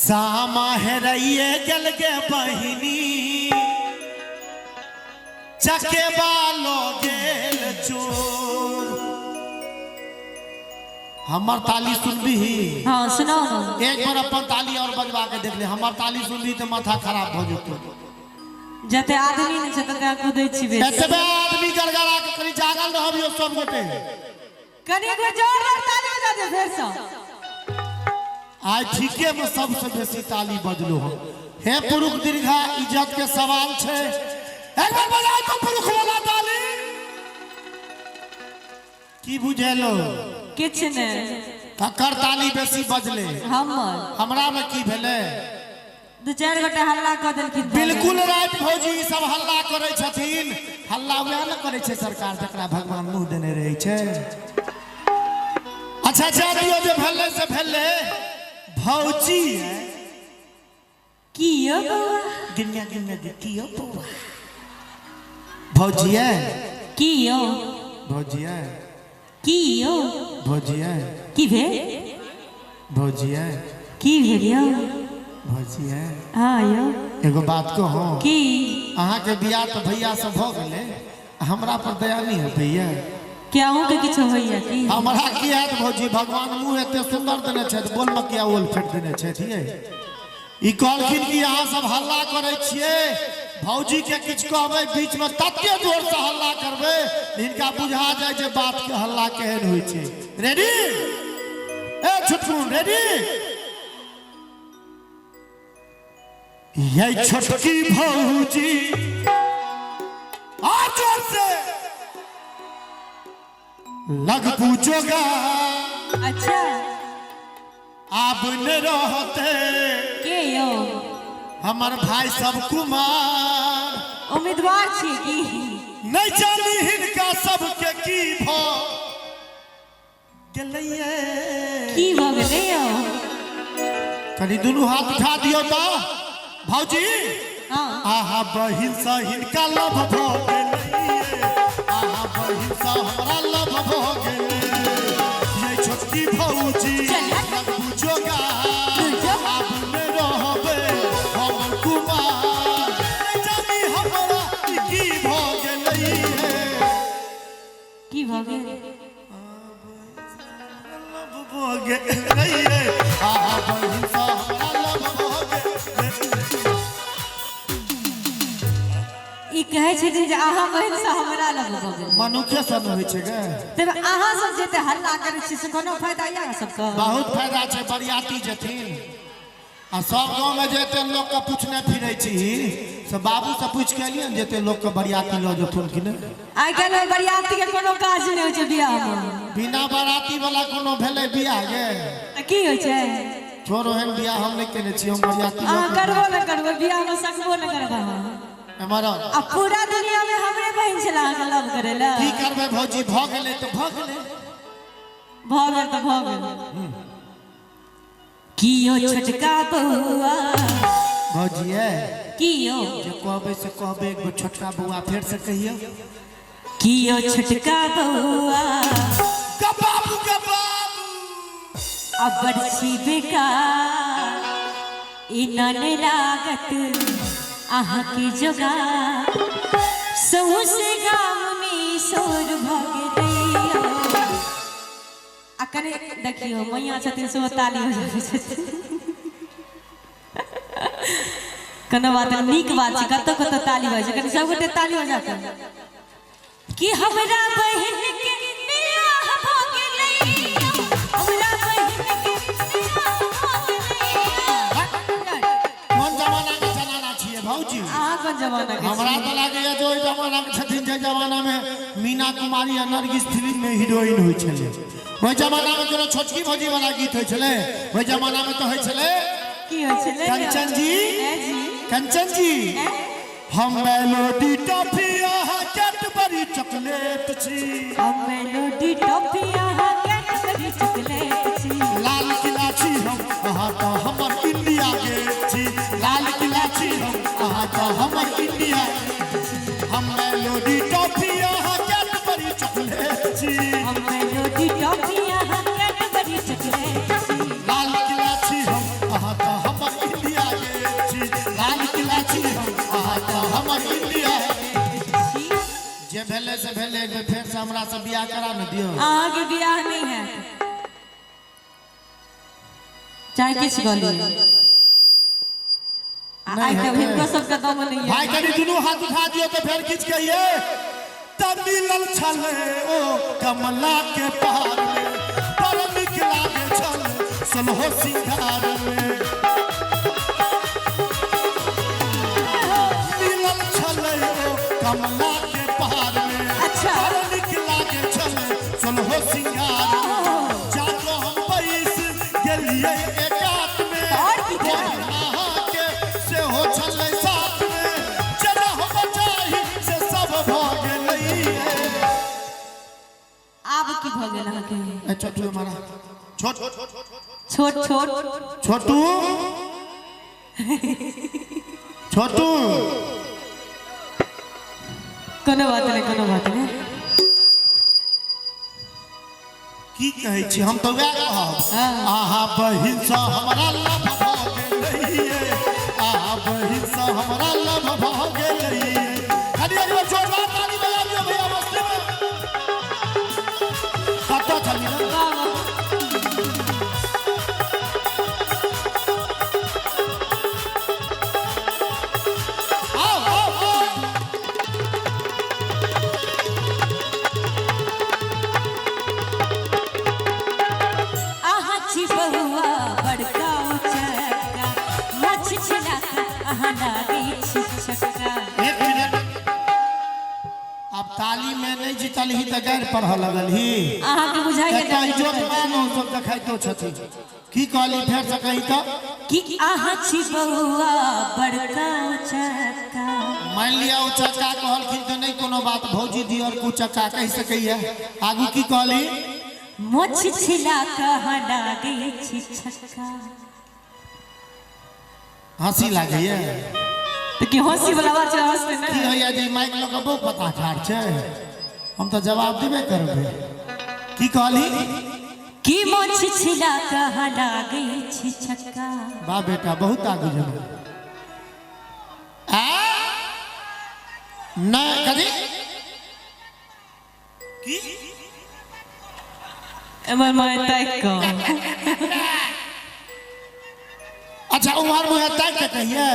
सामा हेराइए गेल गे बहिनी, चकेबा लो गेल चोर। हमर ताली सुनबी? हाँ, सुनाओ ना। एक बार अपन ताली और बजवा के देख ले। हमर ताली सुनबी तो माथा खराब भ जेतौ। जते आदमी नहि छै तते कुदै छी बेसी। एतबे आदमी गड़गड़ा के कनी जागल रहब यौ सब गोटे। कनी एक बेर जोरदार ताली बजा दे फेरसँ। आइ ठीके में सबसे बेसी ताली बजलो हन। हे पुरुख दीर्घा, इज्जत के सवाल छै, एक बार बजाय तो पुरुख वाला ताली। की बुझेलो? किछु नहि। ककर ताली बेसी बजले? हमर। हमरा में की भेलै? दू चारि गोटा हल्ला कऽ देलखिन। बिल्कुल राइट भौजी, ई सब हल्ला करै छथिन। हल्ला वएह ने करै छै सरकार जकरा भगवान मुँह देने रहै छै। अच्छा जा दियौ, जे भेलै से भेलै। भौजी की यौ बौआ? गिन्या गिन्या गे, की यौ बौआ? भौजी की यौ? भौजी की यौ? भौजी की भेल? भौजी की भेल यौ? भौजी हाँ यौ। एगो बात कहूँ? की? अहाँके बियाह तऽ भैया से भऽ गेलै, हमरा पर दया नहि हेतै ये? कि अहूँके किछो होइया की? हमरा की हैत भौजी, भगवान मुँह एते सुंदर देने छथि, बोल में किया ओल फेट देने छथि ये? ई कहलखिन कि अहाँ सब हल्ला करै छियै, भौजी के किछु कहबै बीच में तते जोर से हल्ला करबै हिनका बुझा जाय जे बात के हल्ला केहन होइ छै। रेडी? ए छोटकुन रेडी? ये छोटकी भौजी आ जोर से लग पूछोगा। अच्छा। आब न रहते के यौ? हमर भाई सब कुमार। उम्मीदवार छी की? नहीं जानी हिनका सबके की भ गेलैये। की भऽ गेलै यौ? कनि दुनू हाथ उठा दियौ तऽ भौजी। हाँ। आहा बहिन सँ हिनका लव भ गेलैये, आहा बहिन सँ हमरा लव भ गेलै। ये छोटकी भौजी चल। जोगा आब ने रहबै हम कुमार, नहि जानी हमरा ई की भ गेलैये। की भऽ गेल? लव भ गेलैये, आहा बहिन सँ हमरा लव भ गेलै। ई कहै छथिन जे अहाँ बहिन से हमरा लग भऽ गेल। मनुखे सन होइ छै गे। तब अहाँ सब जते हल्ला करै छी से कोनो फायदा यऽ सबके? बहुत फायदा छै। बरियाती जेथिन आ सब गाँव में जेते लोक के पूछने फिरै छी से बाबू से पूछ के एलियै ने, जेते लोक के बरियाती लऽ जेथुन कि नहि। आइ काल्हि बरियाती के कोनो काज नहि होइ छै बियाह मे। बिना बराती वाला कोनो भेलै बियाह गे? तऽ की होइ छै? छोड़, ओहन बियाह हम नहि केने छी, हम बरियाती लऽ अहाँ के करबो नहि करबै बियाह मे, सकबो नहि करबै अहाँ। एम्हर आउ। आ पूरा दुनिया मे हमरे बहिन छला अहाँके लव करै लए। की करबै भौजी, भऽ गेलै तऽ भऽ गेलै। भऽ गेल तऽ भऽ गेल। की यौ छोटका बौआ? भौजी की यौ? जे कहबै से कहबै, एक बेर छोटका बौआ फेर से कहियौ। की यौ छोटका बौआ? ग बाबू ग बाबू। अबर छी बेकार, ई नन लागत अहाँके जोगार, सौंसे गाम में शोर भऽ गेलैया। आ कनि देखियौ, मैया छथिन सेहो ताली बजाबै छथिन। कोनो बात नहि, नीक बात छै। कतौ कतौ ताली बजै छै। कनि सबगोटे ताली बजा कऽ कि हमरा बहिन के बियाह भऽ गेलैया, हमरा बहिन के बियाह भऽ गेलैया। कोन जमाना के जनाना छियै भौजी? अहाँ कोन जमाना के हमरा छियै? तऽ लागैया जे ओहि जमाना के छथिन जे जमाना में मीना कुमारी आ नरगिस फिल्म में हीरोइन होइ छलै। ओहि जमाना में कोनो छोटकी भौजी वाला गीत होइ छलै? ओहि जमाना में तऽ होइ छलै की होइ छलै? कंचन जी। ए जी। कंचन जी। ए? हम मेलोडी टॉफी अहाँ कैडबरी चॉकलेट छी। हम मेलोडी टॉफी अहाँ कैडबरी चॉकलेट छी। लाल किला छी हम, अहाँ तऽ हमर इंडिया गेट छी। लाल किला छी हम, अहाँ तऽ हमर इंडिया गेट छी। हम मेलोडी टॉफी अहाँ कैडबरी चॉकलेट छी। हम मेलोडी टॉफी अहाँ कैडबरी चॉकलेट छी। लाल किला छी हम, अहाँ तऽ हमर तऽ हमर इंडिया। जे भेलै से भेलै, एक बेर फेर से हमरा से बियाह करा ने दियौ। अहाँके बियाह नहीं है चाहे किछु कऽ लिअ। आइ तऽ हिनको सबके दम नहीं है। भाई कनी दुनू हाथ उठा दियौ तऽ फेर किछु कहिए। तब मिलल छलै ओ कमला के पार में, बड़ नीक लागे छल सोलहो सिंगार में। मिलल छलै ओ कमला के पार में, अच्छा। बड़ नीक लागे छल सोलहो सिंगार में। जाको हम बैस गेलियै एकात में, और की करबै? अहाँके सेहो छलै साथ में, जेना हम चाही से सब भऽ गेलै। आब की भऽ गेल अहाँके? ए छोटू हमारा छोट छोट छोट छोटू छोटू कोनो बात नहीं, कोनो बात नहीं। की कहै छी हम तऽ वएह कहब। हाँ। आहा बहिन सँ हमरा लव भऽ गेलैये, आहा बहिन सँ हमरा लव भऽ गेलैये। खाली एक बेर जोरदार ताली बजा दियौ भैया मस्ती में। कतऽ छलियै? वाह वाह। आओ आओ आओ। अहाँ छी बउआ बड़का उचक्का, मोछ छिला कऽ अहाँ लागै छी छक्का। एक मिनट, अब ताली में नहीं जीतल ही तऽ गैर पढ़ऽ लगल ही। अहाँके बुझाइ एकटा इज्जत मानो सब देखाइतो छथिन। की कहली फेर से कही तऽ? कि अहाँ छी बउआ बड़का उचक्का। मान लिया ओ चक्का कहलखिन तऽ नहीं कोनो बात, भौजी दियर को चक्का कहि सकैया। आगू की कहली? मोछ छिला कऽ अहाँ लागै छी छक्का। हंसी लागैया तऽ की हंसी वाला बात छै? हंसते की नहि। होइया जे माइक लऽ कऽ बहुत पता ठाढ़ छै? हम तऽ जवाब देबे करबै। की कहली? कि मोछ छिला कऽ अहाँ लागै छी छक्का। वाह बेटा, बहुत आगू जेबै। आ नहीं कथी की? एमहर माय ताकि कऽ। अच्छा उम्हर मुँहे ताकि के कहिए।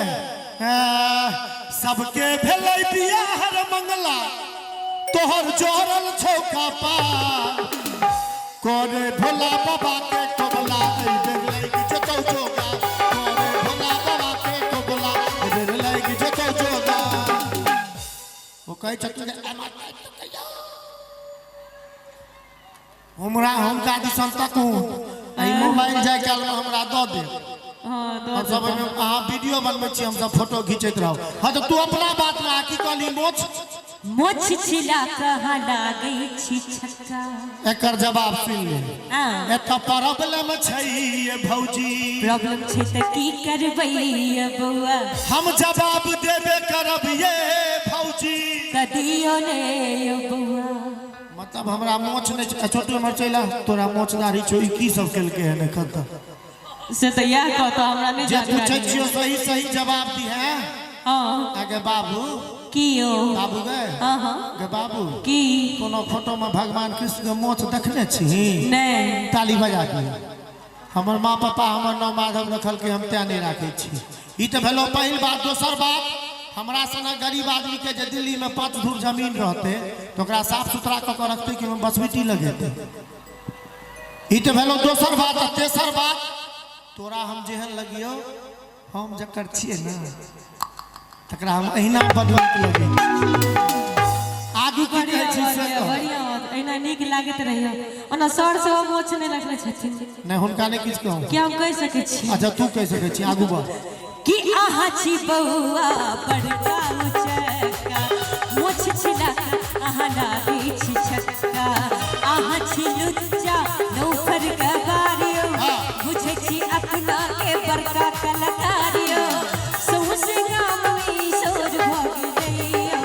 सबके भेलै बियाह रे मंगला, तोहर जोड़ल छौ कपार। करे भोला बाबा के कबला, एहि बेर लागि जेतौ जोगा। करे भोला बाबा के कबला, एहि बेर लागि जेतौ जोगा। ओ कहै छथिन जे एम्हर ताकि के कहियौ। हमरा हुनका दिसन तकू, एहि मोबाइल जाय कालमे हमरा दऽ देब। हाँ दऽ। हम सब ओहिमे अहाँ वीडियो बनबै छी, हम सब फोटो घिचैत रहब। हाँ तऽ तू अपना बात में की कहली? मोछ मोछ छिला कऽ अहाँ लागै छी छक्का। एकर जवाब सुनि ले। हाँ। एतऽ प्रॉब्लम छै ये भौजी। प्रॉब्लम छै तऽ की करबै ये बउआ? हम जवाब देबे करब ये भौजी। तऽ दियौ ने यौ बउआ। मतलब हमरा मोछ नहि छै। छोटू हमर चलि आ, तोरा मोछ दाढ़ी छौ, ई की सब केलकै हन एखन तक? से तऽ इएह कहतऽ, हमरा नहि जे पूछै जानकारी। छियौ सही सही जवाब दी है। हाँ। आगे बाबू। की यौ? बाबू गए। हाँ हाँ। गे बाबू। की? कोनो फोटो में भगवान कृष्ण के मोछ देखने छी? नहि। ताली बजा दिया। हमर माँ पापा हमर नाम माधव रखलकै, हम तें नहीं राखै छी। ई तऽ भेलो पहिल बात। दोसर बात, हमरा सनक गरीब आदमी के जे दिल्ली में 5 धूर जमीन रहते तऽ ओकरा साफ सुथरा कऽ के रखते कि ओहिमे बसबिट्टी लगेतै? ई तऽ भेलो दोसर बात। आ तेसर बात, तोरा हम जेहन लगियौ, हम जकर छियै ने तकरा हम अहिना बदलत लगै। आगू की कहै छी से बढ़िया कहू। बढ़िया बात, एहिना नीक लागैत रहियो। ओना सर सेहो मोछ नहि रखने छथिन। नहि, हुनका नहि किछु कहू। कि हम कहि सकै छी? अच्छा, तू कहि सकै छी, आगू बढ़। कि अहाँ छी बउआ बड़का उचक्का, मोछ छिला कऽ अहाँ लागै छी छक्का। अहाँ छी लुच्चा नौकर गवारियो, बुझै छी अपना के बड़का कलाकारियो, सौंसे गाम में शोर भऽ गेलैयो।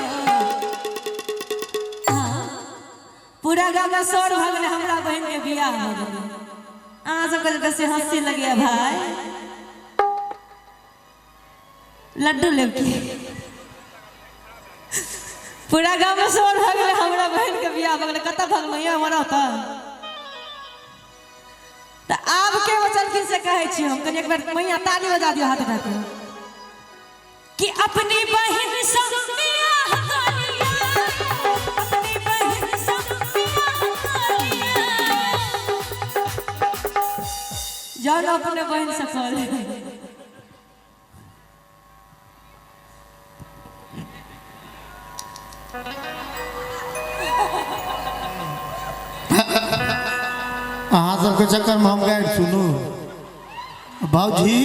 हाँ, पूरा गाम में शोर भऽ गेलै, हमरा बहिन के बियाह भऽ गेलै। अहाँ सबके तऽ से हँसी लगैया भाई। लड्डू लेब की? पूरा गाँव में शोर भऽ गेलै, हमरा बहिन के बियाह भऽ गेलै। कतऽ भगलहुँ ये हमरा ओतऽ? तऽ आब के बचलखिन से कहै छी हम। कनि एक बेर मैया ताली बजा दियौ हाथ उठा के कि अपनी बहिन सँ बियाह कऽ लिअ, अपनी बहिन सँ बियाह कऽ लिअ। जाउ ने अपने बहिन सँ कऽ लिअ। अहाँ सबके चक्करमे हम गारि सुनू भाउजी।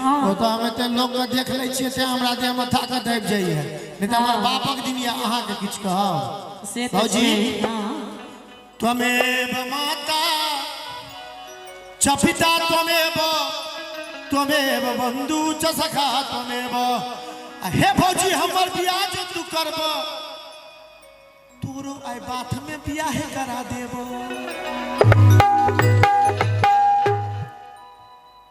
ओ तऽ हम एते लोकके देख लै छियै तेँ हमरा देहमे ताकत आबि जाइए, नहि तऽ हमर बापक दिन यऽ अहाँके किछु कहब। से तऽ भाउजी। छै, हँ। त्वमेव माता च पिता त्वमेव त्वमेव बंधु च सखा त्वमेव। आ हे भौजी, हमर बियाह जे तू करब, तोरो आइ बाथ में बियाहे करा देबो।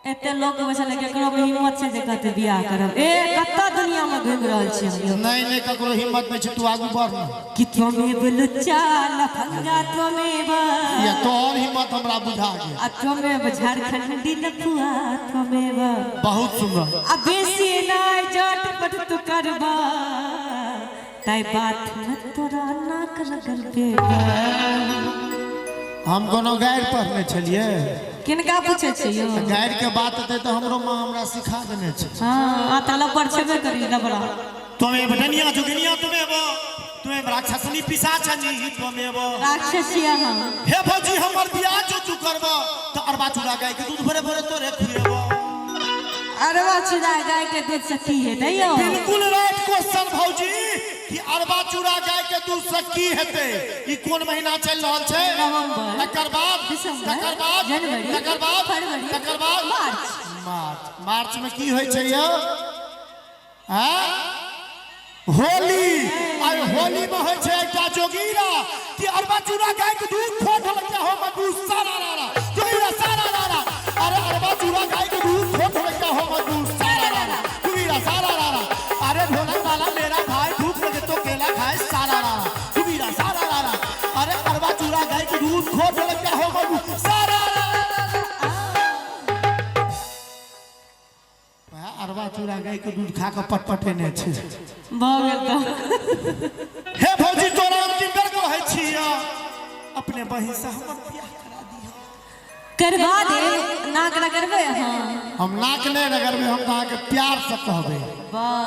एते लोक बैसल है, केकरो मे हिम्मत छै जे कहते बियाह करब? ए कतऽ दुनिया में घुमि रहल छी हम यौ? नहीं नहीं, ककरो हिम्मत नहीं छै, तू आगू बढ़ ना। कि त्वमेव लुच्चा लफंगा त्वमेव या तोहर हिम्मत हमरा बुझा गेल। आ त्वमेव झारखंडी लफुआ त्वमेव। बहुत सुंदर। आ बेसी नाय जट पट तू करबा, ताहि बात में तोरा नाक लगल बेबा। हम कोनो गारि पढ़ने छलियै? किनका पूछै छी यौ? गारि के बात हेतै तऽ हमरो माँ हमरा सिखा देने छै। हँ, आ ताला पर छेबे करी लबड़ा। त्वमेव डनिया जोगिनिया त्वमेव त्वमेव राक्षसनी पिशाचनी त्वमेव। राक्षस छियै अहाँ। हे भौजी, हमर बियाह जो तू करब तऽ अरबा चूड़ा गाय के दूध भोरे भोरे तोरे खुएबो। अरबा चूड़ा गाय के दूध से की हेतै यौ? बिल्कुल राइट क्वेश्चन भौजी, कि अरबा चूड़ा गाय के दूध से की हेतै? ई कोन महीना चलि रहल छै? नवंबर। तकर बाद? दिसंबर। तकर बाद? जनवरी। तकर बाद? फरवरी। तकर बाद? मार्च। मार्च। मार्च में की होइ छै यौ? आँ? होली। आइ होली में होइ छै एकटा जोगीरा कि अरबा चूड़ा गाय के दूध खोट लगता हो मधु सारा रारा जोगीरा सारा रारा। अरे अरबा चूड़ा गाय के दूध खोट लगता हो मधु सारा रारा जोगीरा सारा रारा। अरे ढोलक वाला मेरा भाई, भूख लगे तो केला खाए सारा रारा जोगीरा सारा रारा। अरे अरबा चूड़ा गाय के दूध खोट लगता हो मधु सारा रारा। वएह अरबा चूड़ा गाय के दूध खा कऽ पटपटेने छै। भऽ गेल तऽ। हे भौजी, तोरा अंतिम बेर कहै छियै, अपने बहिन से हमर बियाह करा दिअ। करबा दे। नाक रगड़बै अहाँ? हम नाक नहि रगड़बै, हम तऽ अहाँके प्यार से कहबै। वाह।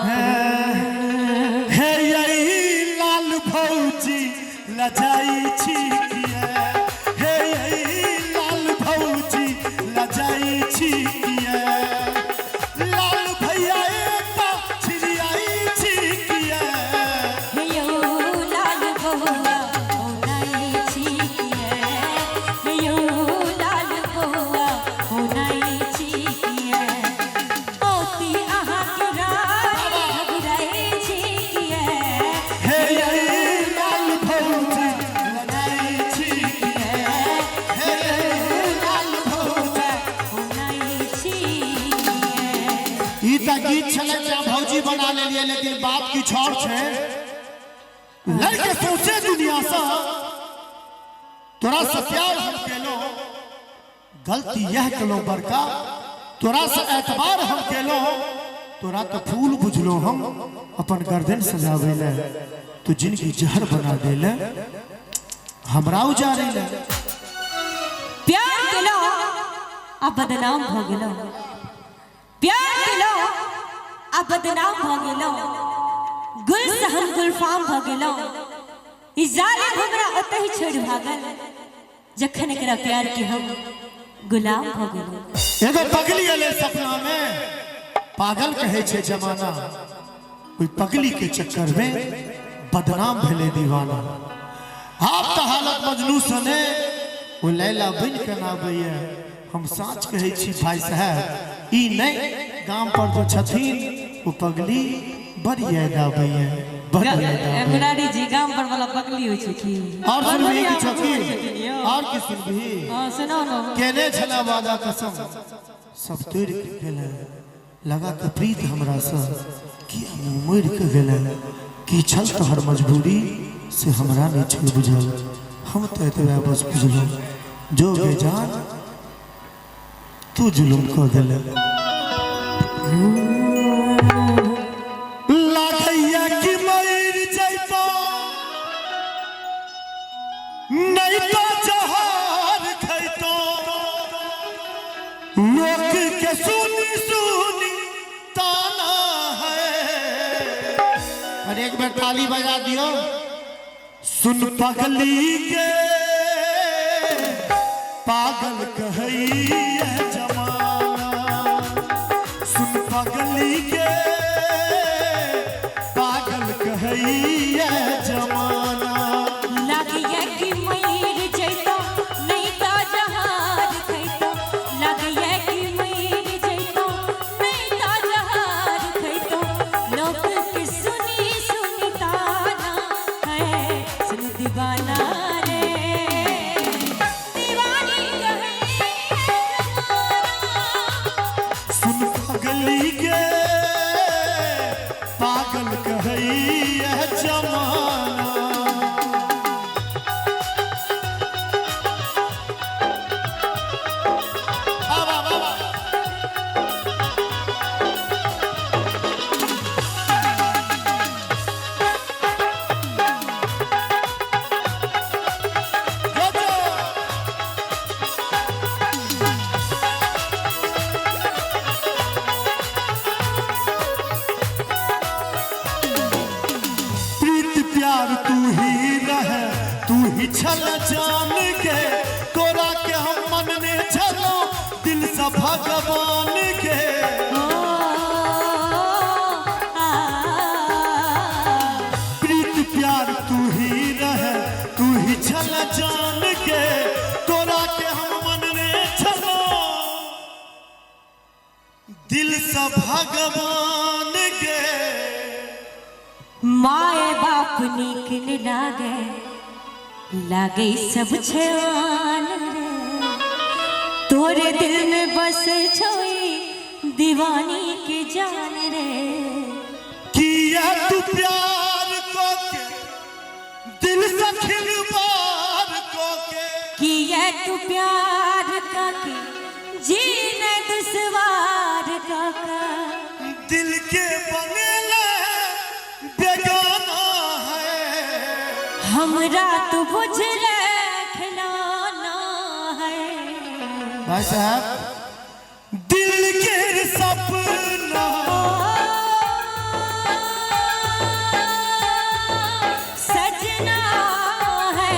हे यही लाल भौजी, लजाई छी किया? हे यही लाल भौजी, लजाई छी किया? लाल भैया एता छिरियाई छी किया? हे यौ लाल बौआ, औनाइ छी किए? हे यौ लाल बौआ, औनाइ छी किए? औती अहाँके रानी, घबराइ छी किए? हे यही लाल भौजी, लजाई छी किया? हे यही लाल भौजी, औनाइ छी किए? ई तऽ गीत छलै जे भौजी बना लेलियै, लेकिन बात किछु आओर छै। लड़के सौंसे दुनिया से तोरा से प्यार हम केलो, गलती यह केलो बड़का, तोरा से एतबार हम केलो। तोरा तो फूल बुझलो हम अपन गर्दन सजावे ले, तू जिनगी जहर बना देले, हमरा उजारे ले। प्यार केलहुँ आ बदनाम भऽ गेलहुँ, प्यार केलहुँ आ बदनाम भऽ गेलहुँ, गुल से हम गुलफाम भऽ गेलहुँ। ई जालिम हमरा ओतहि छोड़ि भागल, जखन एकरा प्यार के हम गुलाम भऽ गेलहुँ। एगो पगली एलै सपना में, पागल कहै छै जमाना। ओहि पगली के चक्कर में बदनाम भेलै दीवाना। आब तऽ हालत मजनू सने ओ लैला बनि के आबैए। हम साँच कहै छी भाई साहब, ई नहि गाम पर जो छथिन ओ पगली बड़ याद आबैए, बड़ याद आबैए। मुरारी जी, गाम पर वाला पगली होइ छै की? और सुनबही बढ़िआँ किछो की? छथिन यौ। और की सुनबही? हँ, सुनाउ ने। केने छला वादा कसम, सब तोड़ि के गेलै। लगा के प्रीत हमरा से किया मुँह मोड़ि के गेलै? की छल तोहर मजबूरी से हमरा नहि छल बुझल, हम तऽ एतबे बस बुझलहुँ जो बेजान तू जुलुम कऽ देले। लागैया कि मरि जैतो नहीं तो जहर खैतो, लोक के सुनी सुनी ताना है। अरे एक बार ताली बजा दियो। सुन पगली के पागल कहैया जमाना, सुन पगली के पागल कहैया जमाना। लागैया कि मरि जैतो नहीं तो जहर खैतो, लागैया कि मरि जैतो नहीं तो जहर खैतो, लोक के सुनी सुनी ताना है, सुन दीवाना रे दीवानी कहैया जमाना। सुन पगली के पागल कहैया जमाना। वाह, वाह, वाह। जो, जो। प्रीत प्यार तू ही रहे, तू ही छल जान के, तोरा के हम मन ने छलो दिल से भगवान के। ओ आ प्रीत प्यार तू ही रहे, तू ही छल जान के, तोरा के हम मन ने छलो दिल से भगवान के। माए बाप नीक ने लागे, लागे सब छान रे, तोरे दिल में बस छोई दीवानी के जान रे। किया तू प्यार को के दिल से खिलवाड़ को के, किया तू प्यार काके जीने दुश्वार काका, दिल के बनेले बेगाना है। हमरा तो बुझले खिलौना है। भाई साहब दिल के सपना सजना है,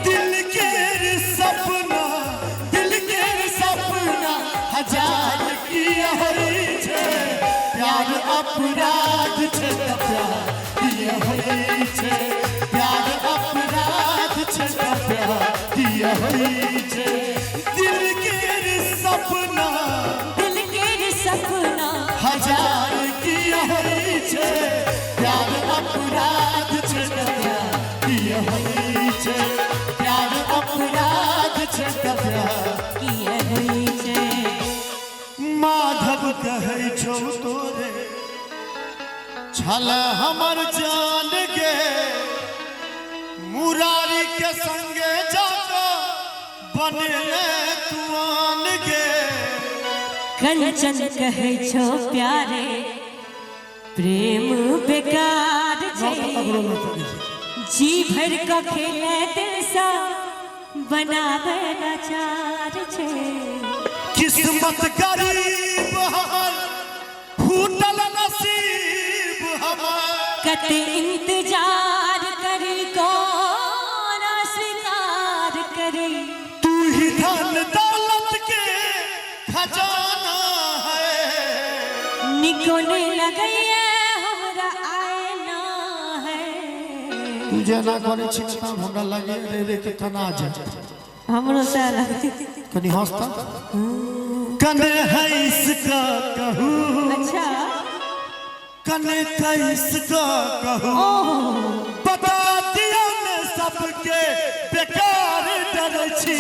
दिल के सपना, दिल के सपना हजार की होई छे, प्यार अपराध छे त प्यार किया होई छे, प्यार अपराध छे त प्यार किया होई छे। दिल के सपना, दिल के सपना हजार की होई छे, प्यार अपराध छे त प्यार किया होई छे, प्यार अपराध छे त प्यार किया होई छे। माधव कहै छौ तोरे छल हमर जान गे, मुरारी के संगे जाकर बनले तुआन गे। कंचन कहै छो प्यारे प्रेम बेकार छे, जी भर क खेले दिल सा बनावे लाचार छे। किस्मत गरीब हमर फूटल नसीब हमर, कते इंतजार करी कौन स्वीकार करी, तू ही धन दौलत के खजाना है। निको ने लगैया हमरा आए ना है। तू जेना करै छी तब हमरा लगे रे रे के कना जाए। हमरो सएह लगै। कनी हंस त कने हंस का कहू, अच्छा कने कैस का कहू, बता दिया ने सबके बेकार डर छी,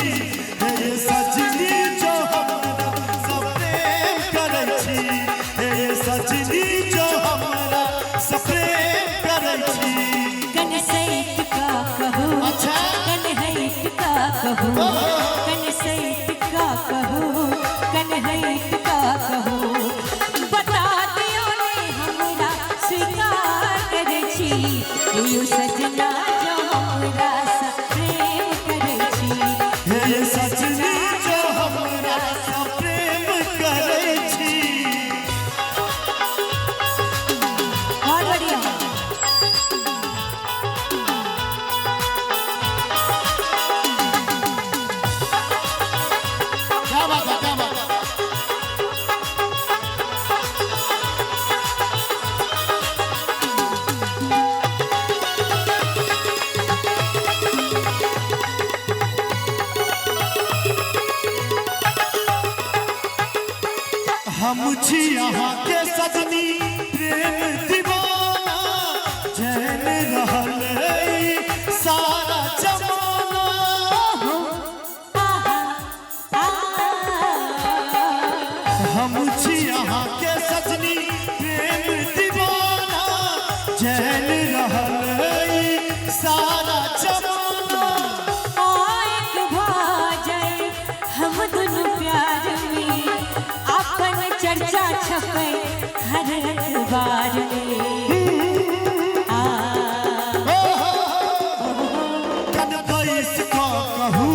हे सजनी जो हमरा सब प्रेम करै छी, हे सजनी जो हमरा सब प्रेम कन सैत का कहू। अच्छा। कन हैत का कहू, कन सैत का कहू, कन हैत का कहू। बता दियो ने हमरा स्वीकार करै छी, यो सजना जो हमरा सँ प्रेम करै छी। हे सजनी जो हमरा सँ प्रेम करै छी। बहुत बढ़िया। क्या बात है, क्या बात है। हम छी अहाँ के सजनी प्रेम दीवाना, जैन रहल ई सारा जमाना। हम छी अहाँ के सजनी प्रेम दीवाना, जैन रहल ई सारा जमाना। एक भऽ जाए हम दुनू प्यार में, अपन चर्चा छपे हर अखबार में। आ कन बैस कऽ कहू,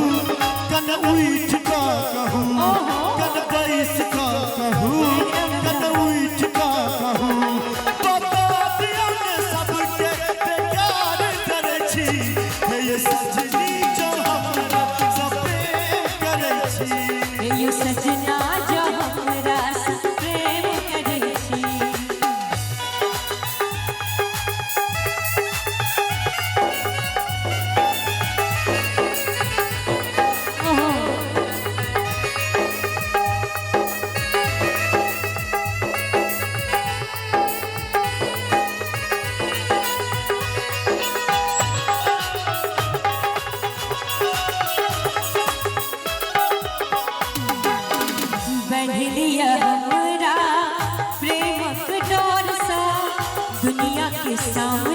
कन उठि कऽ कहू, कन बैस कऽ कहू, कन उठि कऽ कहू। बता दियौ ने सबके बेकार करै छी, हे सजनी जो हमरा सँ प्रेम करै छी। यो सजना जो हमरा सँ प्रेम करै छी। ओहो। बढ़लिया हमरा प्रेमक डोर सँ दुनिया के सामने।